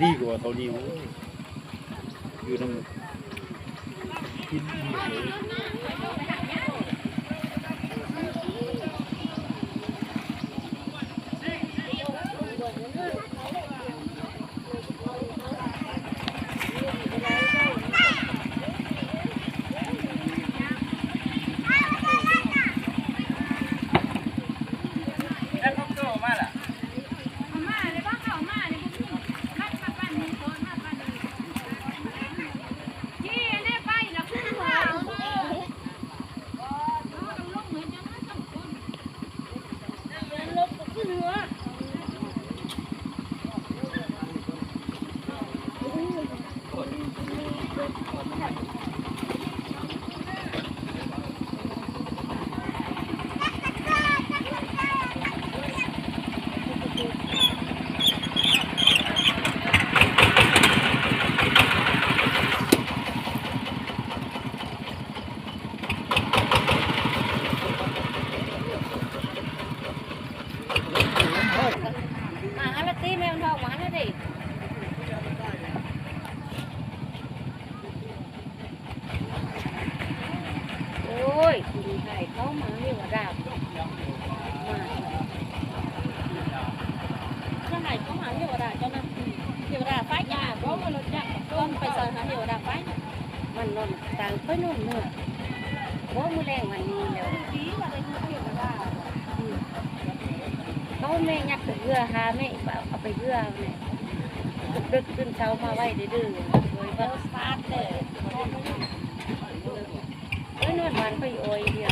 ດີກວ່າເກົາຫຼີ ໂອ້ຍ ຢູ່ນຳ ກິນອີ່ມເລີຍ. ມາຫັ້ນລະຕິ ແມ່ວັນທອງ ມາຫັ້ນລະຕິ. ໂອ້ຍ ຜູ້ໃດເຂົ້າມາເທວະດາ ມາ ຈະໃຫ້ເຂົ້າມາເທວະດາ ເຈົ້ານະ ເທວະດາໄຟຈະບໍ່ມາລົດຈັກ ຕ້ອງໄປໃສ່ຫາເທວະດາໄຟນະ. ມັນນອນຕາຍ ຂ້ອຍນອນເມືອ ບໍ່ ມື້ແລງມັນມີແລ້ວ ດີວ່າໄດ້ເທວະດາ ອືມ ເອົາແມ່ຍັດໄປເຮືອ ຫາແມ່ ເອົາໄປເຮືອແມ່ ດຶກໆ ຕື່ນເຊົ້າມາໄວເດີ້ ໂດຍວ່າ ແລ້ວຊາດແດ່ ເອີ ນອນບ້ານຂ້ອຍໂອຍເດຍ